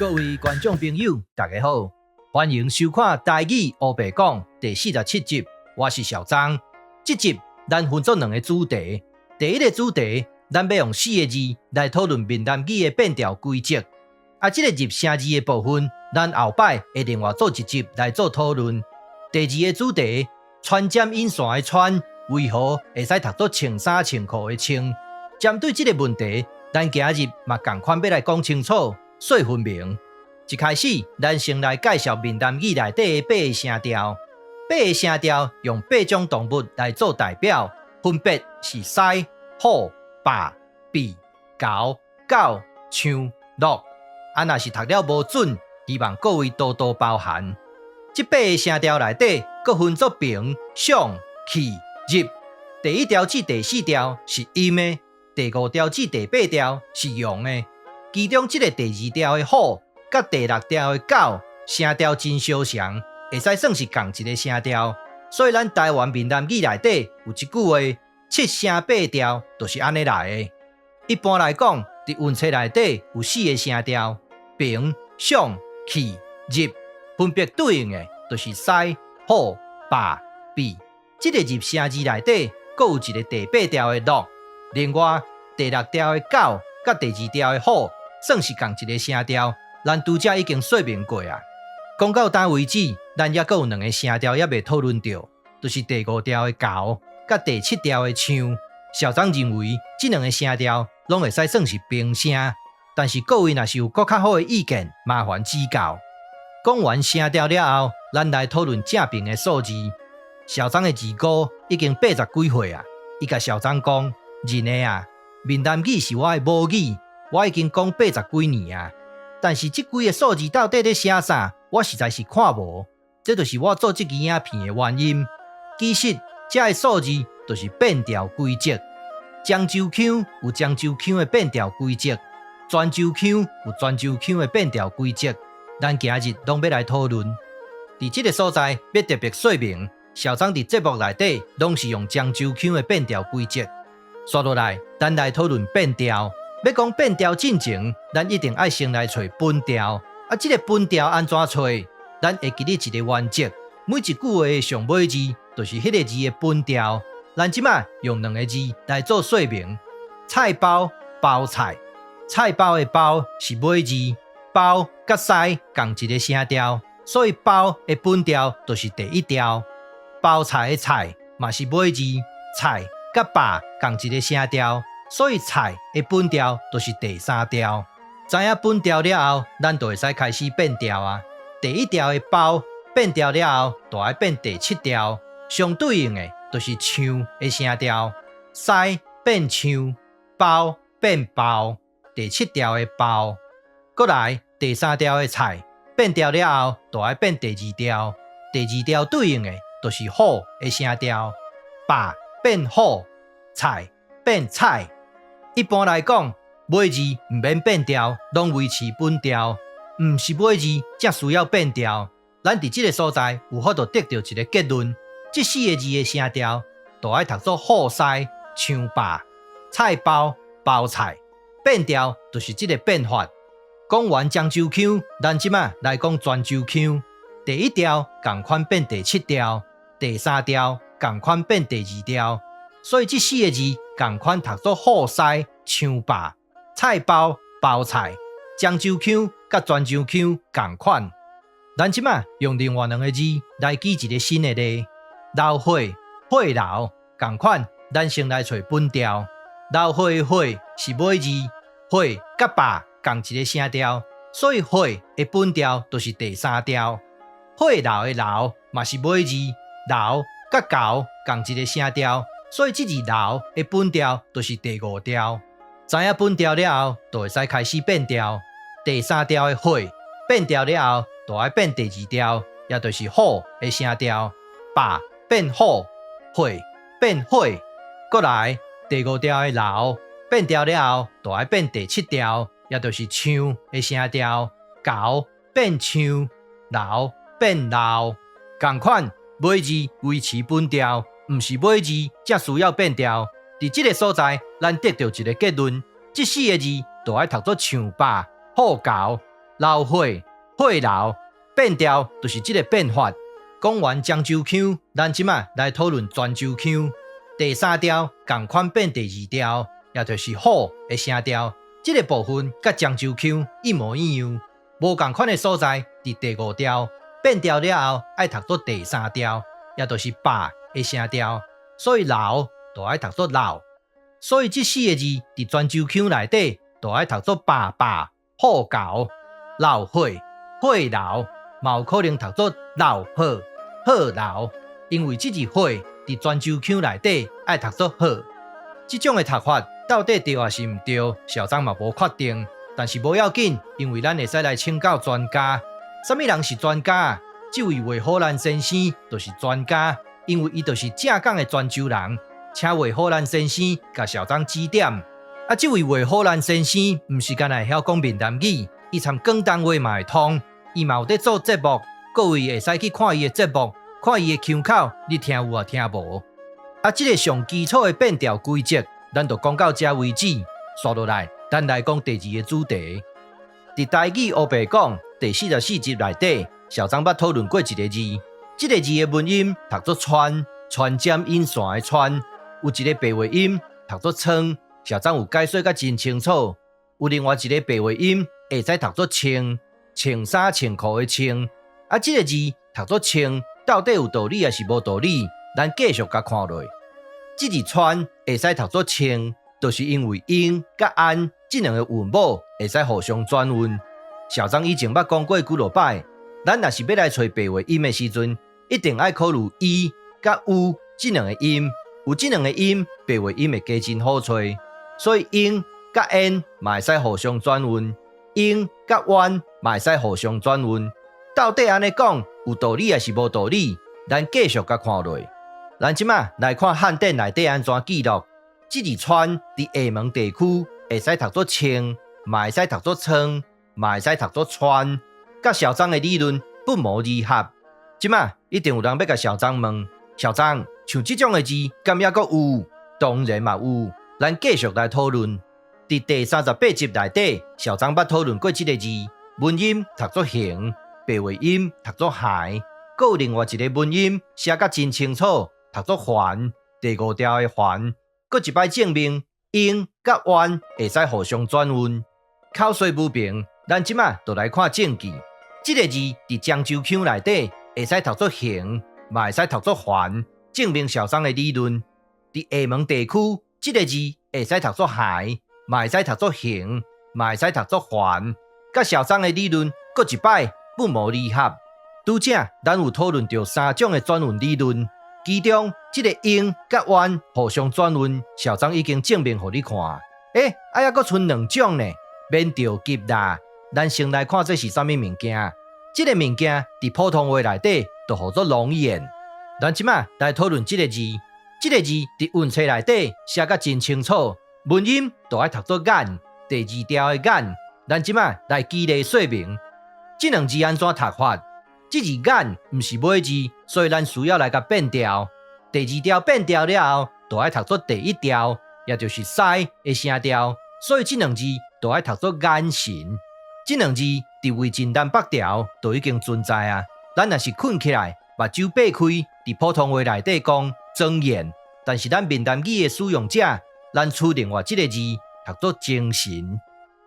各位觀眾朋友，大家好，歡迎收看《台語烏白講》第47集，我是小張。這集咱分做兩个主題，第一个主題，咱欲用四个字來討論閩南語的變調規則。啊，這個入聲字的部分，咱後擺會另外做一集來做討論。第二个主題，穿針引線的穿，為何會使讀做穿衫穿褲的穿？針對這个問題，咱今日嘛仝款欲來講清楚，說分明。一開始，咱先來介紹閩南語內底的八个聲調。八个聲調用八種動物來做代表，分別是獅、虎、豹、鱉、猴、狗、象、鹿。啊，若是讀了無準，希望各位多多包涵。這八个聲調內底，閣分做平、上、起、入。第一調至第四調是陰的，第五調至第八調是陽的。其中這个第二調的虎，佮第六調的狗，聲調真相像，會使算是仝一个聲調。所以咱台灣閩南語內底有一句話：七聲八調，就是按呢來的。一般來講，佇韻冊內底有四个聲調：平、上、起、入，分別對應的就是獅、虎、豹、鱉。這个入聲字內底，閣有一个第八調的鹿。另外，第六調的狗，佮第二調的虎，算是仝一个聲調。咱拄才已經說明過啊。講到今為止，咱猶閣有兩个聲調猶未討論著，就是第五調的猴，佮第七調的象。小張認為，這兩个聲調攏會使算是平聲，但是各位若是有閣較好的意見，麻煩指教。講完聲調了後，咱來討論正平的數字。小張的二姑已經80幾歲啊，伊共小張講：認的啊，閩南語是我的母語，我已經講80幾年啊。但是這幾个數字到底咧寫啥，我實在是看無。這就是我做這支影片的原因。其實，這个數字就是變調規則。漳州腔有漳州腔的變調規則，泉州腔有泉州腔的變調規則。咱今日攏欲來討論。佇這个所在，欲特別說明，小張佇節目內底攏是用漳州腔的變調規則。紲落來，咱來討論變調。欲講變調進前，咱一定愛先來揣本調。啊，這个本調按怎揣？咱會記得一个原則：每一句話的上尾字，就是彼个字的本調。咱這馬用兩个字來做說明：菜包、包菜。菜包的包是尾字，包佮師仝一个聲調，所以包的本調就是第一調。包菜的菜嘛是尾字，菜佮百仝一个聲調，所以菜的本調就是第三調。知影本調了後，咱就會使開始變調啊。第一調的包變調了後，就愛變第七調，相對應的就是象的聲調。師變象，包變包，第七調的包。閣來第三調的菜變調了後，就愛變第二調，第二調對應的就是虎的聲調。百變虎，菜變菜。一般來講，尾字毋免變調，攏維持本調。毋是尾字才需要變調。咱佇這个所在有法度得著一个結論：這四个字的聲調都愛讀做虎師、象百、菜包、包菜。變調就是這个變法。講完漳州腔，咱這馬來講泉州腔。第一調仝款變第七調，第三調仝款變第二調，所以這四个字仝款讀做虎師、象百、菜包、包菜。漳州腔佮泉州腔仝款。咱這馬用另外兩个字來舉一个新的例：流血、血流，仝款。咱先來揣本調。流血的血是尾字，血佮百仝一个聲調，所以血的本調就是第三調。血流的流嘛是尾字，流佮猴仝一个聲調，所以這字流的本調就是第五調。知影本調了後，就會使開始變調。第三調的血變調了後，就愛變第二調，也就是虎的聲調。百變虎，血變火。閣來第五調的流變調了後，就愛變第七調，也就是象的聲調。猴變象，流變老。仝款尾字維持本調，毋是尾字才需要變調。佇這个所在，咱得著一个結論：這四个字都愛讀做象百、虎猴。流血、血流，變調就是這个變法。講完漳州腔，咱這馬來討論泉州腔。第三調仝款變第二調，也就是好的聲調。這个部分佮漳州腔一模一樣，無仝款的所在佇第五調變調了後，愛讀做第三調，也就是饱的聲調。所以流就愛讀做老。所以這四个字佇泉州腔內底，就愛讀做飽飽好猴流血血流，嘛有可能讀做老好好流，因為這字血佇泉州腔內底愛讀做好。這種的讀法到底對抑是毋對，小張嘛無確定。但是無要緊，因為咱會使來請教專家。啥物人是專家？這位魏虎蘭先生就是專家，因為伊就是正港的泉州人。請魏虎蘭先生共小張指點。啊，這位魏虎蘭先生毋是干焦會曉講閩南語，伊參廣東話嘛會通，伊嘛有佇做節目，各位會使去看伊的節目，看伊的腔口，你聽有抑聽無？啊，這个上基礎的變調規則，咱就講到這為止。紲落來，咱來講第二个主題。佇台語烏白講第44集內底，小張捌討論過一个字，這个字的文音讀做穿，穿針引線的穿，有一个白話音讀做倉，小張有解說甲真清楚。有另外一个白話音會使讀做穿，穿衫穿褲的穿。啊，這个字讀做穿，到底有道理抑是無道理？咱繼續共看落。這字穿會使讀做穿，就是因為英佮安這兩个韻母會使互相轉韻。小張以前捌講過幾落擺，咱若是欲來揣白話音的時陣，一定愛考慮伊佮烏這兩个音，有這兩个音，白話音會加真好揣。所以英佮煙嘛會使互相轉韻，英佮彎嘛會使互相轉韻。到底按呢講有道理抑是無道理？咱繼續共看落。咱這馬來看漢典內底按怎記錄。這字川佇廈門地區會使讀做穿，嘛會使讀做倉，嘛會使讀做川，佮小張的理論不謀而合。這馬一定有人欲共小張問：小張，像這種的字，敢猶閣有？當然嘛有。咱繼續來討論。佇第38集內底，小張捌討論過這个字，文音讀做行，白話音讀做還，閣有另外一个文音寫甲真清楚，讀做環，第五調的環。閣一擺證明，英佮彎會使互相轉韻。口說無憑，咱這馬就來看證據。這个字佇漳州腔內底會使讀做行，嘛會使讀做環，證明小張的理論。佇廈門地區，這个字會使讀做還，嘛會使讀做行，嘛會使讀做環，佮小張的理論閣一擺不謀而合。拄才咱有討論著三種的轉韻理論，其中這个英佮彎互相轉韻，小張已經證明予你看。欸，啊猶閣賰兩種呢，免著急啦。咱先來看這是啥物物件。這个物件佇普通話內底就號做龍眼。咱這馬來討論這个字，這个字佇韻冊內底寫甲真清楚，文音就愛讀做眼，第二調的眼。咱這馬來舉例說明，這兩字按怎讀法？這字眼毋是尾字，所以咱需要來共變調。第二調變調了後，就愛讀做第一調，也就是師的聲調。所以這兩字就愛讀做眼神。這兩字佇魏晉南北朝就已經存在啊。咱若是睏起來，目睭擘開，佇普通話內底講睜眼，但是咱閩南語的使用者，咱取另外這个字讀做精神。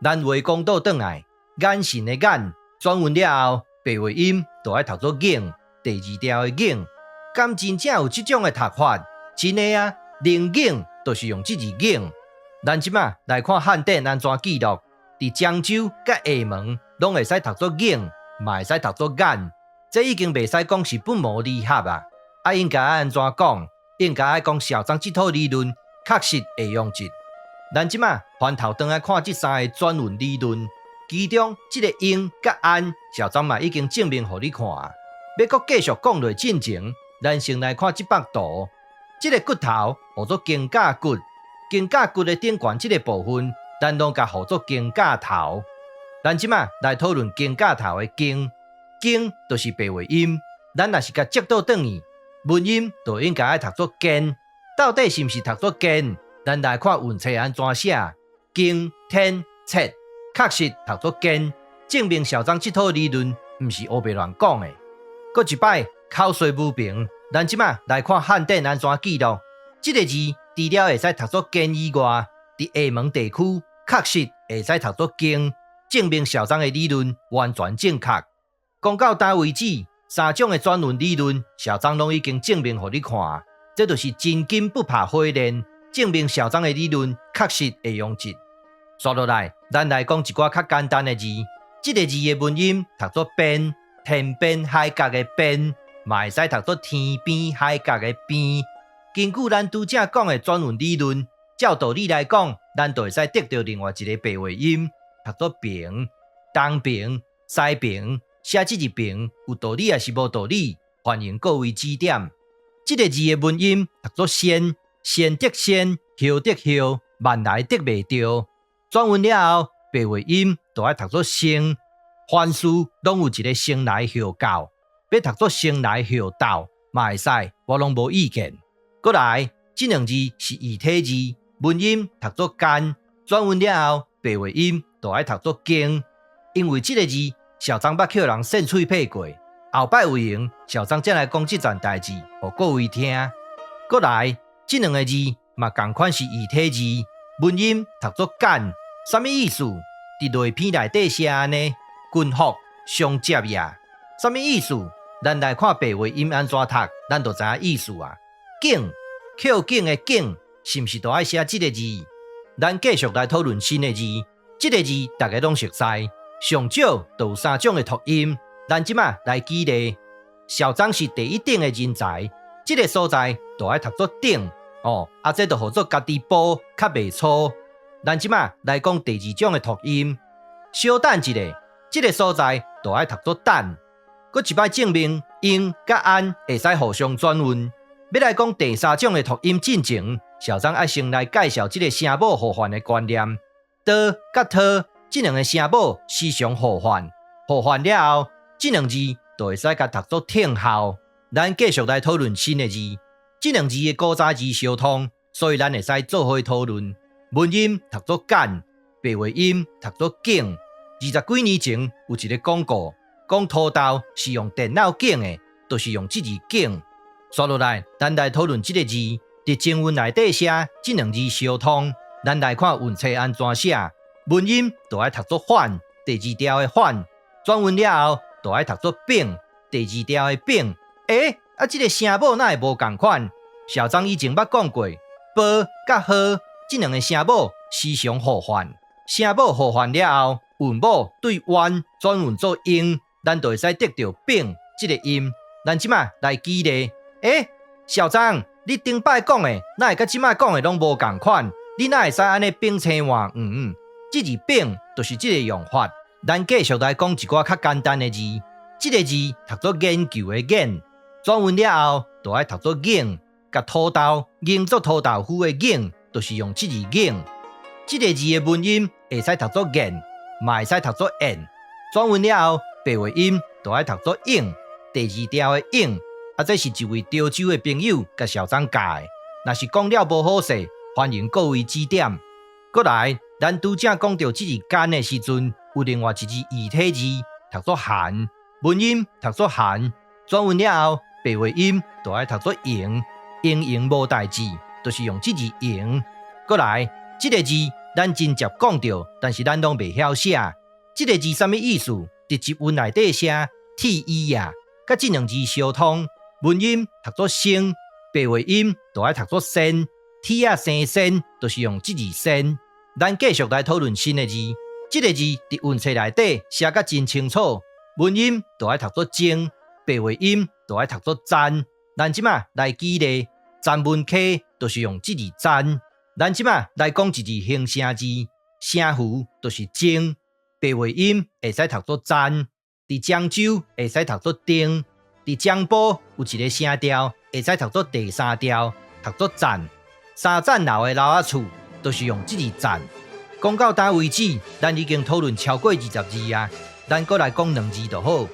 咱話講倒轉來，眼神的眼轉韻了後，白話音就愛讀做眼，第二調的眼。敢真正有這種的讀法？真的啊，靈眼就是用這字眼。咱這馬來看漢典按怎記錄，佇漳州佮廈門攏會使讀做眼，嘛會使讀做眼。這已經袂使講是不謀而合啊！啊，應該按怎講？應該愛講小張這套理論確實會用得。咱這馬翻頭轉來看這三个轉韻理論，其中這个英佮安，小張嘛已經證明予你看。欲閣繼續講落進前，咱先來看這幅圖。這个骨頭號做肩胛骨，肩胛骨的頂懸這个部分，咱攏共號做肩胛頭。咱這馬來討論肩胛頭的肩，肩就是白話音。咱若是共折倒轉去，文音就應該愛讀做肩。到底是毋是讀做肩？咱來看韻冊按怎寫，經天冊確實讀做肩。證明小張這套理論毋是烏白亂講的。閣一擺口說無憑，咱這馬來看漢典按怎記錄。這个字除了會使讀做堅以外，佇廈門地區確實會使讀做經，證明小張的理論完全正確。講到今為止，三種的轉韻理論，小張攏已經證明予你看，這就是真金不怕火煉，證明小張的理論確實會用得。紲落來，咱來講一寡較簡單的字。這个字的文音讀做邊，天邊海角的邊，嘛會使讀做天邊海角的邊。根據咱拄才講的轉韻理論，照道理來講，咱就會使得著另外一个白話音，讀做平、東平、西平，寫這字平有道理抑是無道理？歡迎各位指點。這个字的文音讀做先，先得先，後得後，慢來得袂著。轉韻了後，白話音就愛讀做先，凡事攏有一个先來後到，欲讀做先來後到嘛會使，我攏無意見。閣來，這兩字是異體字，文音讀做間，轉韻了後，白話音就愛讀做經。因為這个字，小張捌予人扇喙皮過，後擺有閒，小張才來講這件代誌，予各位聽。閣來，這兩个字嘛仝款是異體字，文音讀做簡，啥物意思？佇內篇內底寫按呢，軍服相接呀，啥物意思？咱來看白話音按怎讀，咱就知影意思啊。景，扣景的景，是毋是都愛寫這个字？咱繼續來討論新的字，這个字大家攏熟似，上少就有三種的讀音。咱這馬來舉例，小張是第一等的人才，這个所在就愛讀做頂哦，啊，這就號做家己埔較袂粗。咱這馬來講第二種的讀音，小等一下，這个所在就愛讀做等。閣一擺證明應佮安會使互相轉韻。欲來講第三種的讀音進前，小張愛先來介紹這个聲母互換的觀念。刀佮桃這兩个聲母時常互換，互換了後，這兩字就會使共讀做聽候。咱繼續來討論新的字，這兩字的古早字相通，所以咱會使做伙討論。文音讀做簡，白話音讀做景。二十幾年前有一个廣告，講土豆是用電腦景的，就是用這字景。紲落來，咱來討論這个字，佇中文內底寫這兩字相通。咱來看韻冊按怎寫，文音就愛讀做反，第二調的反，轉韻了後就愛讀做丙，第二調的丙。欸，啊，這个聲母哪會無仝款？小張以前捌講過，波佮呵這兩个聲母時常互換，聲母互換了後，韻母對彎轉韻做英，咱就會使得著丙這个音。咱這馬來舉例，欸，小張，你頂擺講的，哪會佮這馬講的攏無仝款？你哪會使按呢反青換黃？這字丙就是這个用法。咱繼續來講一寡較簡單的字，這个字讀做研究的研，轉韻了後就愛讀做研，共土豆研做土豆腐的研，就是用這字研。這个字的文音會使讀做言，嘛會使讀做燕。轉韻了後，白話音就愛讀做應，第二調的應。啊，這是一位潮州的朋友共小張教的。若是講了無好勢，歡迎各位指點。閣來，咱拄才講著這字簡的時陣，有另外一字異體字，讀做韓，文音讀做韓，轉韻了後，白話音就愛讀做閒，閒閒無代誌，就是用這字閒。閣來，這个字咱真捷講著，但是咱攏袂曉寫。這个字啥物意思？佇集韻內底寫 T E 呀，佮這兩字相通，文音讀做生，白話音就愛讀做先，鐵仔生先，就是用這字先。咱繼續來討論新的字，這个字佇韻冊內底寫甲真清楚，文音就愛讀做精，白話音就愛讀做詹。咱這馬來舉例，詹文溪就是用這字詹。咱這馬來講一字形聲字，聲符就是精，白話音會使讀做詹。佇漳州會使讀做丁，佇漳埔有一个聲調會使讀做第三調，讀做讚。三層樓的樓仔厝就是用這字讚。講到今為止，咱已經討論超過20字啊，咱閣來講兩字就好。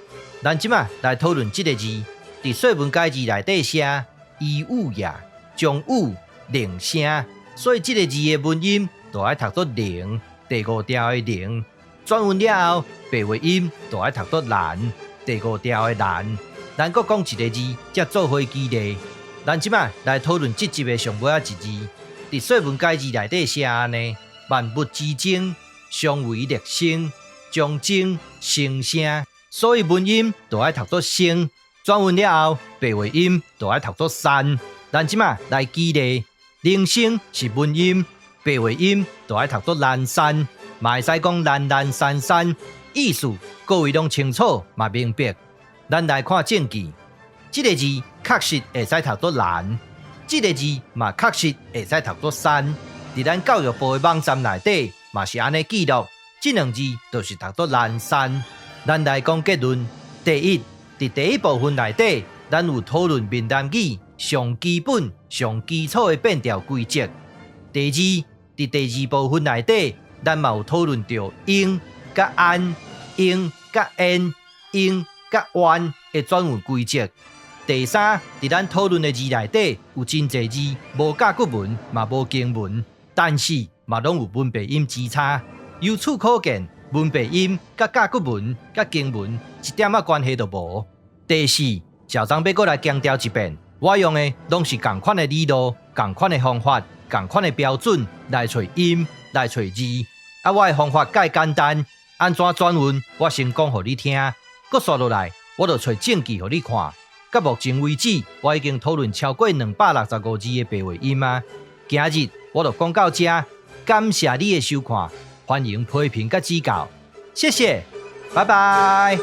咱這馬來討論這个字，佇說文解字內底寫伊有呀，將有鈴聲，所以這个字的文音就愛讀做鈴，第五調的鈴。轉韻了後，白話音就愛讀做蘭，第五調的蘭。咱閣講一個字，才做伙舉例。咱這擺來討論這集的上尾仔一字，佇說文解字內底寫按呢：萬物之徵，相為力生，將徵生聲，所以文音就愛讀做生。轉韻了後，白話音就愛讀做山。咱這擺來舉例，鈴聲是文音，白話音就愛讀做蘭山，嘛會使講蘭蘭山山，意思各位攏清楚嘛明白。咱來看證據，這个字確實會使讀做蘭，這个字嘛確實會使讀做山。佇咱教育部的網站內底嘛是按呢記錄，這兩字就是讀做蘭山。咱來講結論，第一，佇第一部分內底，咱有討論閩南語上基本、上基礎的變調規則。第二，佇第二部分內底，咱嘛有討論著𪜶佮按、應佮緣、湧佮彎的轉韻規則。第三，佇咱討論的字內底，有真濟字無甲骨文，嘛無金文，但是嘛攏有文白音之差。由此可見，文白音佮甲骨文、佮金文一點仔關係都無。第四，小張欲閣來強調一遍，我用的攏是仝款的理路、仝款的方法、仝款的標準來揣音、來揣字。啊，我的方法較簡單，按怎轉韻，我先講予你聽，閣紲落來，我就揣證據予你看。到目前為止，我已經討論超過265字的白話音啊。今日我就講到這，感謝你的收看，歡迎批評佮指教，謝謝，拜拜。